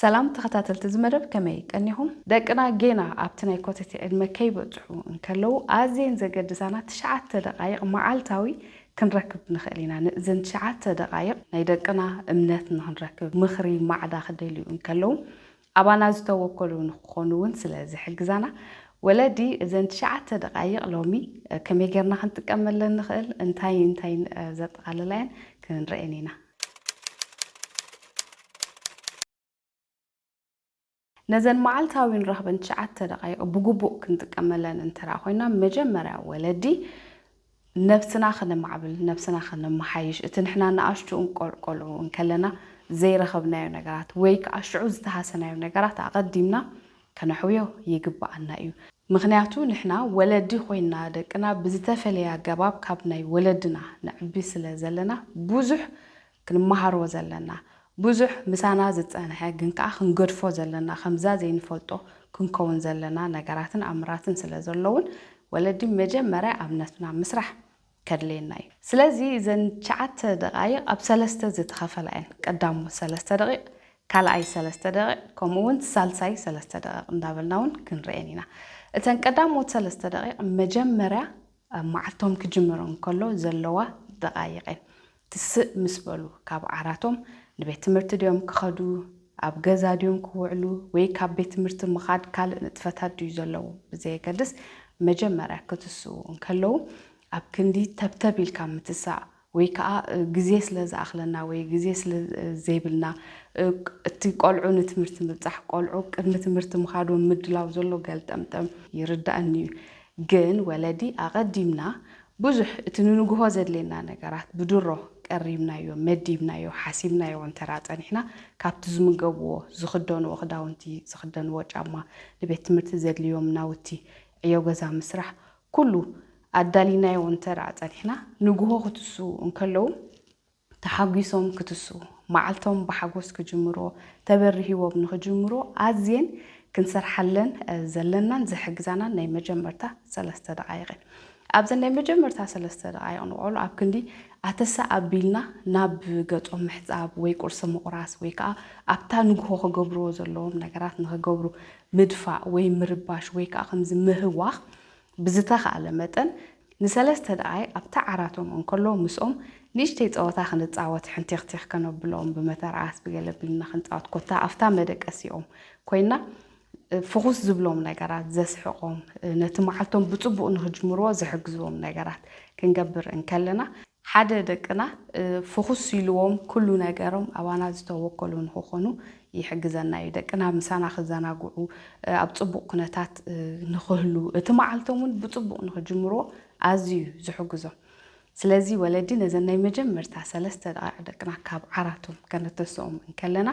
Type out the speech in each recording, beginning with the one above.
ሰላም ተኸታተልቲ እዚ መደብ፣ ከመይ ቀኒኹም? ደቅና ጌና ኣብቲ ናይ ኮተቴ ዕድመ ከይበጽሑ እንከለዉ ኣዝየን ዘገድሳና ትሽዓተ ደቓይቕ መዓልታዊ ክንረክብ ንኽእል ኢና። ንእዘን ትሽዓተ ደቓይቕ ናይ ደቅና እምነት ንኽንረክብ፣ ምኽሪ ማዕዳ ክደልዩ እንከለዉ ኣባና ዝተወከሉ ንክኾኑ እውን ስለ ዝሕግዛና፣ ወለዲ እዘን ትሽዓተ ደቓይቕ ሎሚ ከመይ ጌርና ክንጥቀመለን ንኽእል፣ እንታይ እንታይ ዘጠቓልላ እየን ክንርእየን ኢና። ነዘን መዓልታዊ ንረኽበን ትሽዓተ ደቓይቕ ብግቡእ ክንጥቀመለን እንተ ደኣ ኮይና፣ መጀመርያ ወለዲ ነብስና ከነማዕብል፣ ነብስና ከነመሓይሽ፣ እቲ ንሕና ንኣሽቱ እንቆል-፣ ቆልዑ እንከለና ዘይረኸብናዮ ነገራት ወይ ከኣ ሽዑ ዝተሃሰናዮ ነገራት ኣቐዲምና ከነሕውዮ ይግብኣና እዩ። ምኽንያቱ ንሕና ወለዲ ኮይና ደቅና ብዝተፈለየ ኣገባብ ካብ ናይ ወለድና ነዕቢ ስለ ዘለና ብዙሕ ክንመሃሮ ዘለና፣ ብዙሕ ምሳና ዝጸንሐ ግን ከኣ ክንገድፎ ዘለና፣ ከምዛ ዘይንፈልጦ ክንከውን ዘለና ነገራትን ኣምራትን ስለ ዘለውን ወለዲ መጀመርያ ኣብ ነብስና ምስራሕ ከድልየና እዩ። ስለዚ እዘን ትሽዓተ ደቓይቕ ኣብ ሰለስተ ዝተኸፈላ እየን። ቀዳሞት ሰለስተ ደቂቕ፣ ካልኣይ ሰለስተ ደቂቕ፣ ከምኡ እውን ሳልሳይ ሰለስተ ደቂቕ እንዳበልና እውን ክንርእየን ኢና። እተን ቀዳሞት ሰለስተ ደቂቕ መጀመርያ ኣብ መዓልቶም ክጅምር እንከሎ ዘለዋ ደቓይቕ እየን። ትስእ ምስ በሉ ካብ ዓራቶም ንቤት ትምህርቲ ድዮም ክኸዱ፣ ኣብ ገዛ ድዮም ክውዕሉ፣ ወይ ካብ ቤት ትምህርቲ ምኻድ ካልእ ንጥፈታት ድዩ ዘለዎም ብዘየገድስ፣ መጀመርያ ክትስኡ እንከለዉ ኣብ ክንዲ ተብተብ ኢልካ ምትሳእ ወይ ከኣ፣ እ፣ ግዜ ስለ ዝኣኽለና ወይ ግዜ ስለ ዘይብልና፣ እ፣ እቲ ቆልዑ ንትምህርቲ ምብጻሕ፣ ቆልዑ ቅድሚ ትምህርቲ ምኻዶም ምድላው ዘሎ ገልጠምጠም ይርዳእኒ እዩ። ግን ወለዲ ኣቐዲምና ብዙሕ እቲ ንንግሆ ዘድልየና ነገራት ብድሮ ቀሪብናዮ፣ መዲብናዮ፣ ሓሲብናዮ እንተ ደኣ ጸኒሕና፣ ካብቲ ዝምገብዎ፣ ዝኽደንዎ ክዳውንቲ፣ ዝኽደንዎ ጫማ፣ ንቤት ትምህርቲ ዘድልዮም ናውቲ፣ ዕዮ ገዛ ምስራሕ፣ ኩሉ ኣዳሊናዮ እንተ ደኣ ጸኒሕና፣ ንግሆ ክትስኡ እንከለዉ፣ ተሓጒሶም ክትስኡ፣ መዓልቶም ብሓጎስ ክጅምርዎ፣ ተበሪህዎም ንኽጅምርዎ ኣዝየን ክንሰርሓለን፣ እ፣ ዘለናን ዝሕግዛናን ናይ መጀመርታ ሰለስተ ደቓይቕ እየን። ኣብዘን ናይ መጀመርታ ሰለስተ ደቓይቕ ንቖልዑ ኣብ ክንዲ ኣተሳ ኣቢልና ናብ ገጾም ምሕጻብ ወይ ቁርሲ ምቑራስ ወይ ከኣ ኣብታ ንግሆ ክገብርዎ ዘለዎም ነገራት ንኽገብሩ ምድፋእ ወይ ምርባሽ ወይ ከኣ ከምዚ ምህዋኽ ብዝተኻእለ መጠን ንሰለስተ ደቓይቕ ኣብታ ዓራቶም እንከሎ ምስኦም ንእሽተይ ጸወታ ክንጻወት ሕንቲኽቲኽ ከነብሎም ብመተርኣስ ብገለ ቢልና ክንጻወት ኮታ ኣብታ መደቀሲኦም ኮይና፣ እ፣ ፍኹስ ዝብሎም ነገራት ዘስሕቖም፣ እ፣ ነቲ መዓልቶም ብጽቡቕ ንኽጅምርዎ ዝሕግዝዎም ነገራት ክንገብር እንከለና ሓደ ደቅና፣ እ፣ ፍኹስ ኢልዎም ኩሉ ነገሮም ኣባና ዝተወከሉ ንኽኾኑ ይሕግዘና እዩ። ደቅና ምሳና ክዘናግዑ፣ እ፣ ኣብ ጽቡቕ ኩነታት፣ እ፣ ንኽህሉ፣ እቲ መዓልቶም እውን ብጽቡቕ ንኽጅምርዎ ኣዝዩ እዩ ዝሕግዞም። ስለዚ ወለዲ ነዘን ናይ መጀመርታ ሰለስተ ደቓይቕ ደቅና ካብ ዓራቶም ከነተስኦም እንከለና፣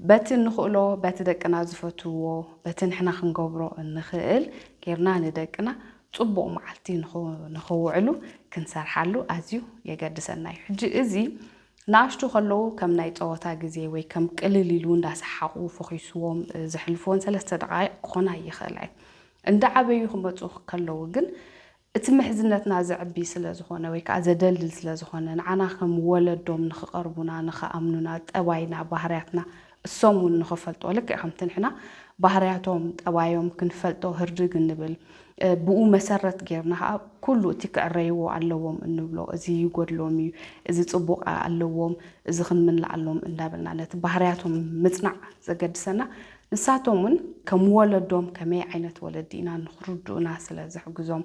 በቲ እንኽእሎ፣ በቲ ደቅና ዝፈትውዎ፣ በቲ ንሕና ክንገብሮ እንኽእል ጌርና ንደቅና ጽቡቕ መዓልቲ ንኽ-፣ ንኽውዕሉ ክንሰርሓሉ ኣዝዩ የገድሰና እዩ። ሕጂ እዚ ንኣሽቱ ከለዉ ከም ናይ ጸወታ ግዜ ወይ ከም ቅልል ኢሉ እንዳሰሓቑ ፈኺስዎም፣ እ፣ ዘሕልፍዎን ሰለስተ ደቓይቕ ክኾና ይኽእላ እየን። እንዳ ዓበዩ ክመጹ ከለዉ ግን እቲ ምሕዝነትና ዘዕቢ ስለ ዝኾነ ወይ ከኣ ዘደልድል ስለ ዝኾነ፣ ንዓና ከም ወለዶም ንኽቐርቡና፣ ንኽኣምኑና፣ ጠባይና፣ ባህርያትና እሶም እውን ንኽፈልጥዎ፣ ልክዕ ከምቲ ንሕና ባህርያቶም፣ ጠባዮም ክንፈልጦ ህርድግ እንብል፣ እ፣ ብኡ መሰረት ጌርና ከኣ ኩሉ እቲ ክዕረይዎ ኣለዎም እንብሎ፣ እዚ ይጎድሎም እዩ፣ እዚ ጽቡቕ ኣለዎም፣ እዚ ክንምንለኣሎም እንዳበልና ነቲ ባህርያቶም ምጽናዕ ዘገድሰና፣ ንሳቶም እውን ከም ወለዶም ከመይ ዓይነት ወለዲ ኢና ንኽርድኡና ስለ ዝሕግዞም፣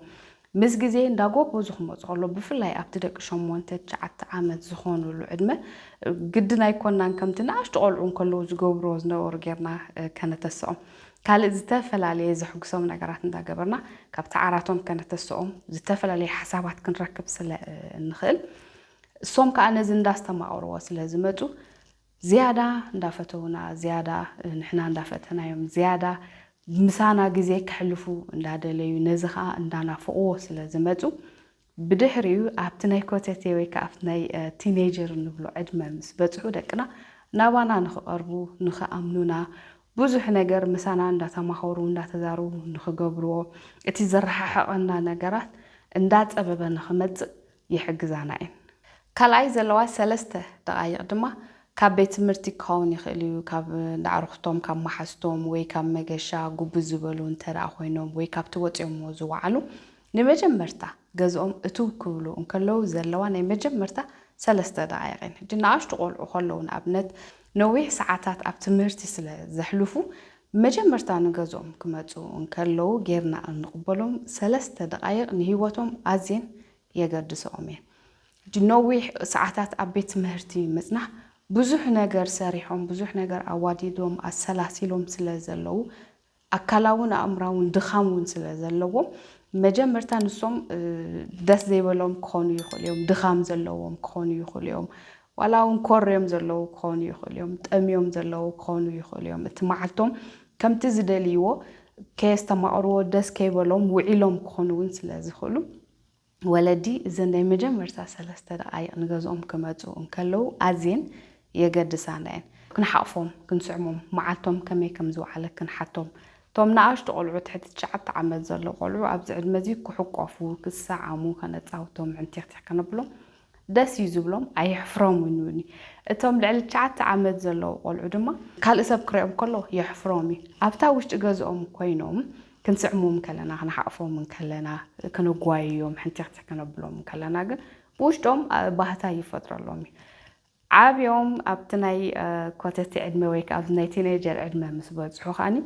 ምስ ግዜ እንዳጎበዙ ክመጹ ከሎ፣ ብፍላይ ኣብቲ ደቂ ሸሞንተ፣ ትሽዓተ ዓመት ዝኾኑሉ ዕድመ፣ ግድን ኣይኮናን ከምቲ ንኣሽቱ ቆልዑ እንከለዉ ዝገብርዎ ዝነበሩ ጌርና፣ እ፣ ከነተስኦም። ካልእ ዝተፈላለየ ዘሕጉሶም ነገራት እንዳገበርና፣ ካብቲ ዓራቶም ከነተስኦም፣ ዝተፈላለየ ሓሳባት ክንረክብ ስለ፣ እ፣ እንኽእል፣ እሶም ከኣ ነዚ እንዳስተማቐርዎ ስለ ዝመጹ፣ ዝያዳ እንዳፈተውና፣ ዝያዳ ንሕና እንዳፈተናዮም፣ ዝያዳ ምሳና ግዜ ከሕልፉ እንዳደለዩ፣ ነዚ ኸኣ እንዳናፈቕዎ ስለ ዝመጹ፣ ብድሕሪኡ ኣብቲ ናይ ኮተቴ ወይ ከኣ ኣብቲ ናይ፣ እ፣ ቲኔጀር እንብሎ ዕድመ ምስ በጽሑ፣ ደቅና ናባና ንኽቐርቡ፣ ንኽኣምኑና፣ ብዙሕ ነገር ምሳና እንዳተማኸሩ፣ እንዳተዛረቡ ንኽገብርዎ፣ እቲ ዘረሓሕቐና ነገራት እንዳጸበበ ንኽመጽእ ይሕግዛና እየን። ካልኣይ ዘለዋ ሰለስተ ደቓይቕ ድማ ካብ ቤት ትምህርቲ ክኸውን ይኽእል እዩ፣ ካብ ኣዕሩኽቶም፣ ካብ መሓዝቶም ወይ ካብ መገሻ ጉብዝ ዝበሉ እንተ ደኣ ኮይኖም ወይ ካብቲ ወጺኦምዎ ዝወዓሉ ንመጀመርታ ገዝኦም እትው ክብሉ እንከለዉ ዘለዋ ናይ መጀመርታ ሰለስተ ደቓይቕ እየን። ሕጂ ንኣሽቱ ቆልዑ ከለዉ ንኣብነት ነዊሕ ሰዓታት ኣብ ትምህርቲ ስለ ዘሕልፉ መጀመርታ ንገዝኦም ክመጹ እንከለዉ ጌርና እንቕበሎም ሰለስተ ደቓይቕ ንህይወቶም ኣዝየን የገድስኦም እየን። ሕጂ ነዊሕ ሰዓታት ኣብ ቤት ትምህርቲ ምጽናሕ ብዙሕ ነገር ሰሪሖም ብዙሕ ነገር ኣዋዲዶም ኣሰላሲሎም ስለ ዘለዉ ኣካላውን ኣእምራውን ድኻም እውን ስለ ዘለዎም መጀመርታ ንሶም ደስ ዘይበሎም ክኾኑ ይኽእሉ እዮም፣ ድኻም ዘለዎም ክኾኑ ይኽእሉ እዮም፣ ዋላ እውን ኮርዮም ዘለዉ ክኾኑ ይኽእሉ እዮም፣ ጠምዮም ዘለዉ ክኾኑ ይኽእሉ እዮም። እቲ መዓልቶም ከምቲ ዝደልይዎ ከየስተማቕርዎ ደስ ከይበሎም ውዒሎም ክኾኑ እውን ስለ ዝኽእሉ ወለዲ እዘን ናይ መጀመርታ ሰለስተ ደቓይቕ ንገዝኦም ክመፁ እንከለዉ ኣዝየን የገድሳና እየን። ክንሓቕፎም፣ ክንስዕሞም፣ መዓልቶም ከመይ ከም ዝወዓለ ክንሓቶም። እቶም ንኣሽቱ ቆልዑ ትሕቲ ትሽዓተ ዓመት ዘለዉ ቆልዑ ኣብዚ ዕድመ እዚ ክሕቆፉ፣ ክሰዓሙ፣ ከነጻውቶም፣ ሕንቲኽቲኽ ከነብሎም ደስ እዩ ዝብሎም፣ ኣየሕፍሮምን እውን እዩ። እቶም ልዕሊ ትሽዓተ ዓመት ዘለዉ ቆልዑ ድማ ካልእ ሰብ ክሪኦም ከሎ የሕፍሮም እዩ። ኣብታ ውሽጢ ገዝኦም ኮይኖም ክንስዕሞም ከለና፣ ክንሓቕፎም እንከለና፣ ክነጓይዮም፣ ሕንቲኽቲ ክነብሎም እንከለና ግን ብውሽጦም ባህታ ይፈጥረሎም እዩ። ዓብዮም ኣብቲ ናይ ኮተቲ ዕድመ ወይ ከዓ ኣብዚ ናይ ቲኔጀር ዕድመ ምስ በፅሑ ከዓኒ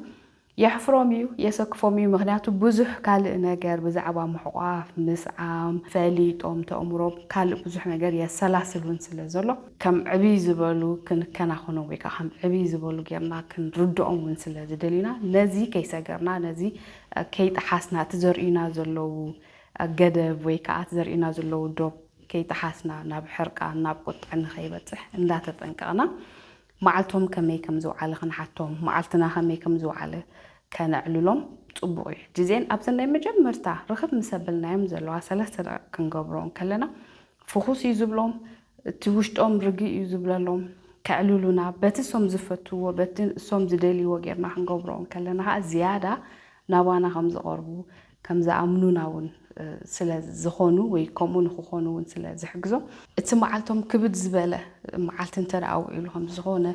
የሕፍሮም እዩ፣ የሰክፎም እዩ። ምክንያቱ ብዙሕ ካልእ ነገር ብዛዕባ ምሕቋፍ፣ ምስዓም ፈሊጦም ተእምሮም ካልእ ብዙሕ ነገር የሰላስል እውን ስለ ዘሎ ከም ዕብይ ዝበሉ ክንከናኸኖም ወይ ከዓ ከም ዕብይ ዝበሉ ጌርና ክንርድኦም እውን ስለ ዝደሊና ነዚ ከይሰገርና ነዚ ከይጠሓስና እቲ ዘርእዩና ዘለዉ ገደብ ወይ ከዓ እቲ ዘርእዩና ዘለዉ ዶብ ከይጠሓስና ናብ ሕርቃን ናብ ቁጥዐ ንኸይበፅሕ እንዳተጠንቀቕና መዓልቶም ከመይ ከም ዝውዓለ ክንሓቶም፣ መዓልትና ከመይ ከም ዝውዓለ ከነዕልሎም ፅቡቕ እዩ። ሕጂ እዚአን ኣብዘን ናይ መጀመርታ ርኽብ ምስ ኣበልናዮም ዘለዋ ሰለስተ ደቂቕ ክንገብሮ እንከለና ፍኹስ እዩ ዝብሎም፣ እቲ ውሽጦም ርግእ እዩ ዝብለሎም፣ ከዕልሉና በቲ እሶም ዝፈትዎ በቲ እሶም ዝደልይዎ ጌርና ክንገብሮ እንከለና ከዓ ዝያዳ ናባና ከም ዝቐርቡ ከም ዝኣምኑና እውን ስለ ዝኾኑ ወይ ከምኡ ንክኾኑ እውን ስለ ዝሕግዞም እቲ መዓልቶም ክብድ ዝበለ መዓልቲ እንተ ደኣ ውዒሉ ከም ዝኾነ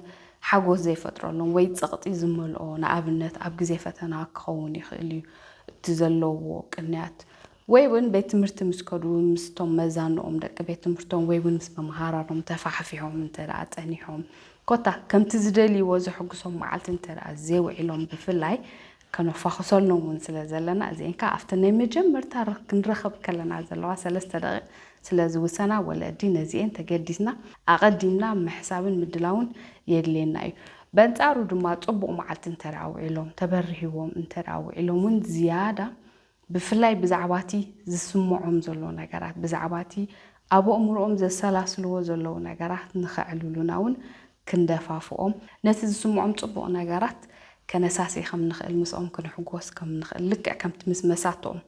ሓጎስ ዘይፈጥረሎም ወይ ጸቕጢ ዝመልኦ ንኣብነት ኣብ ግዜ ፈተና ክኸውን ይኽእል እዩ እቲ ዘለዎ ቅንያት ወይ እውን ቤት ትምህርቲ ምስ ከዱ ምስቶም መዛንኦም ደቂ ቤት ትምህርቶም ወይ እውን ምስ መምሃራኖም ተፋሕፊሖም እንተ ደኣ ጸኒሖም ኮታ ከምቲ ዝደልይዎ ዘሐጉሶም መዓልቲ እንተ ደኣ ዘይውዒሎም ብፍላይ ከነፋኽሰሎም እውን ስለ ዘለና እዚኤን ከዓ ኣብተን ናይ መጀመርታ ክንረኸብ ከለና ዘለዋ ሰለስተ ደቂቕ ስለ ዝውሰና ወለዲ ነዚኤን ተገዲስና ኣቐዲምና ምሕሳብን ምድላውን የድልየና እዩ። በንጻሩ ድማ ጽቡቕ መዓልቲ እንተ ደኣ ውዒሎም ተበርሂዎም እንተ ደኣ ውዒሎም እውን ዝያዳ ብፍላይ ብዛዕባ እቲ ዝስምዖም ዘሎ ነገራት ብዛዕባ እቲ ኣብ ኣእምሮኦም ዘሰላስልዎ ዘለዉ ነገራት ንኸዕልሉና እውን ክንደፋፍኦም ነቲ ዝስምዖም ጽቡቕ ነገራት ከነሳሲ ከም ንኽእል ምስኦም ክንሕጎስ ከም ንኽእል ልክዕ ከምቲ ምስ መሳትኦም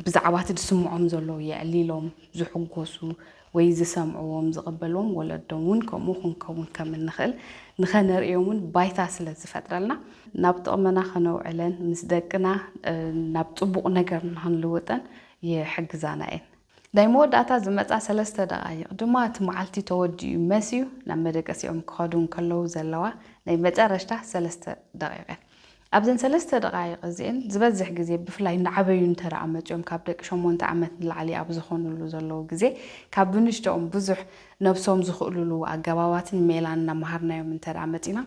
ብዛዕባ እቲ ዝስምዖም ዘሎ የዕሊሎም ዝሕጎሱ ወይ ዝሰምዕዎም ዝቕበልዎም ወለዶም እውን ከምኡ ክንከውን ከም እንኽእል ንኸነርእዮም እውን ባይታ ስለ ዝፈጥረልና ናብ ጥቕምና ከነውዕለን ምስ ደቅና ናብ ፅቡቕ ነገር ንኽንልውጠን ይሕግዛና እየን። ናይ መወዳእታ ዝመፃ ሰለስተ ደቓይቕ ድማ እቲ መዓልቲ ተወዲኡ መስዩ ናብ መደቀሲኦም ክኸዱ እንከለዉ ዘለዋ ናይ መጨረሽታ ሰለስተ ደቂቕ እየን። ኣብዘን ሰለስተ ደቓይቕ እዚኤን ዝበዝሕ ግዜ ብፍላይ እናዓበዩ እንተ ደኣ መፂኦም ካብ ደቂ ሸሞንተ ዓመት ንላዕሊ ኣብ ዝኾኑሉ ዘለዉ ግዜ ካብ ብንሽተኦም ብዙሕ ነብሶም ዝኽእሉሉ ኣገባባትን ሜላን እናመሃርናዮም እንተ ደኣ መፂና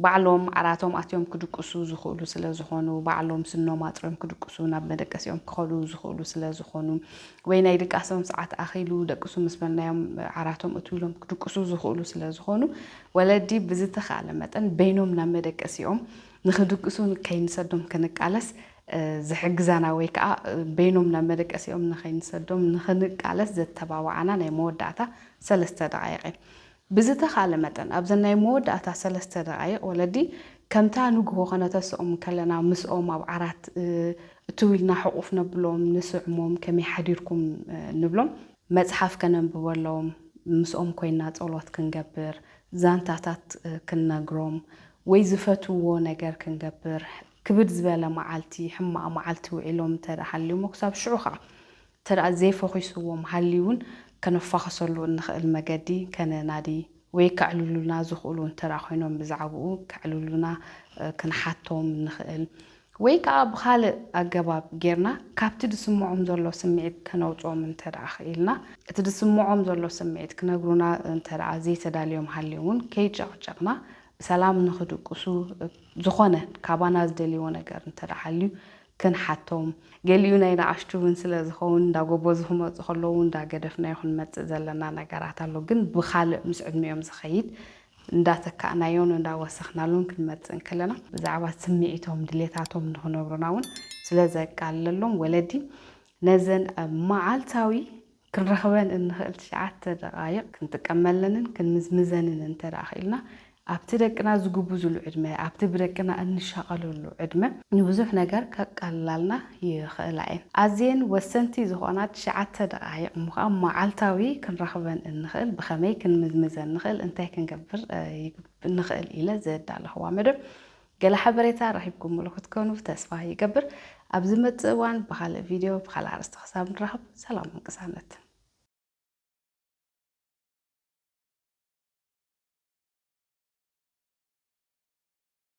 ባዕሎም ዓራቶም ኣትዮም ክድቅሱ ዝኽእሉ ስለ ዝኾኑ፣ ባዕሎም ስኖም ኣጥርዮም ክድቅሱ ናብ መደቀሲኦም ክኸዱ ዝኽእሉ ስለ ዝኾኑ፣ ወይ ናይ ድቃሶም ሰዓት ኣኺሉ ደቅሱ ምስ በልናዮም ዓራቶም እትው ኢሎም ክድቅሱ ዝኽእሉ ስለ ዝኾኑ፣ ወለዲ ብዝተኻእለ መጠን በይኖም ናብ መደቀሲኦም ንኽድቅሱ ከይንሰዶም ክንቃለስ ዝሕግዛና ወይ ከዓ በይኖም ናብ መደቀሲኦም ንኸይንሰዶም ንኽንቃለስ ዘተባብዓና ናይ መወዳእታ ሰለስተ ደቓይቕ እዩ። ብዝተኻለ መጠን ኣብዘን ናይ መወዳእታ ሰለስተ ደቓይቕ ወለዲ ከምታ ንግሆ ከነተስኦም ከለና ምስኦም ኣብ ዓራት እትው ኢልና ሕቑፍ ነብሎም፣ ንስዕሞም፣ ከመይ ሓዲርኩም ንብሎም፣ መጽሓፍ ከነንብበሎም፣ ምስኦም ኮይና ጸሎት ክንገብር፣ ዛንታታት ክንነግሮም ወይ ዝፈትውዎ ነገር ክንገብር፣ ክብድ ዝበለ መዓልቲ፣ ሕማቕ መዓልቲ ውዒሎም እንተ ደኣ ሃልዩሞ ክሳብ ሽዑ ኸዓ እንተ ደኣ ዘይፈኺስዎም ሃልዩ እውን ከነፋኽሰሉ እንኽእል መገዲ ከነናዲ ወይ ከዕልሉና ዝኽእሉ እንተ ደኣ ኮይኖም ብዛዕባኡ ከዕልሉና ክንሓቶም ንኽእል። ወይ ከዓ ብኻልእ ኣገባብ ጌርና ካብቲ ዝስምዖም ዘሎ ስምዒት ከነውፅኦም እንተ ደኣ ክኢልና፣ እቲ ዝስምዖም ዘሎ ስምዒት ክነግሩና እንተ ደኣ ዘይተዳልዮም ሃልዮም እውን ከይጨቕጨቕና ብሰላም ንኽድቅሱ ዝኾነ ካባና ዝደልይዎ ነገር እንተ ደኣ ሃልዩ ክንሓቶም። ገሊኡ ናይ ንኣሽቱ እውን ስለ ዝኸውን እንዳ ጎቦ ዝኽመፁ ከለዉ እንዳ ገደፍናዮ ክንመፅእ ዘለና ነገራት ኣሎ። ግን ብኻልእ ምስ ዕድሚኦም ዝኸይድ እንዳተካእናዮን እንዳወሰኽናሉን ክንመፅእ እንከለና ብዛዕባ ስምዒቶም ድሌታቶም ንኽነግሩና እውን ስለ ዘቃልለሎም ወለዲ ነዘን ኣብ መዓልታዊ ክንረኽበን እንኽእል ትሽዓተ ደቓይቕ ክንጥቀመለንን ክንምዝምዘንን እንተ ደኣ ክኢልና ኣብቲ ደቅና ዝጉብዙሉ ዕድመ ኣብቲ ብደቅና እንሻቐለሉ ዕድመ ንብዙሕ ነገር ከቃልላልና ይኽእላ እየን። ኣዝየን ወሰንቲ ዝኾና ትሽዓተ ደቓይቕ ምዃን መዓልታዊ ክንረኽበን እንኽእል ብኸመይ ክንምዝምዘን ንኽእል እንታይ ክንገብር ንኽእል ኢለ ዘዳለኽዋ መደብ ገለ ሓበሬታ ረኺብኩምሉ ክትኮኑ ተስፋ ይገብር። ኣብ ዝመጽእ እዋን ብኻልእ ቪድዮ ብኻልእ ኣርእስቲ ክሳብ ንራኸብ ሰላም ቅሳነት።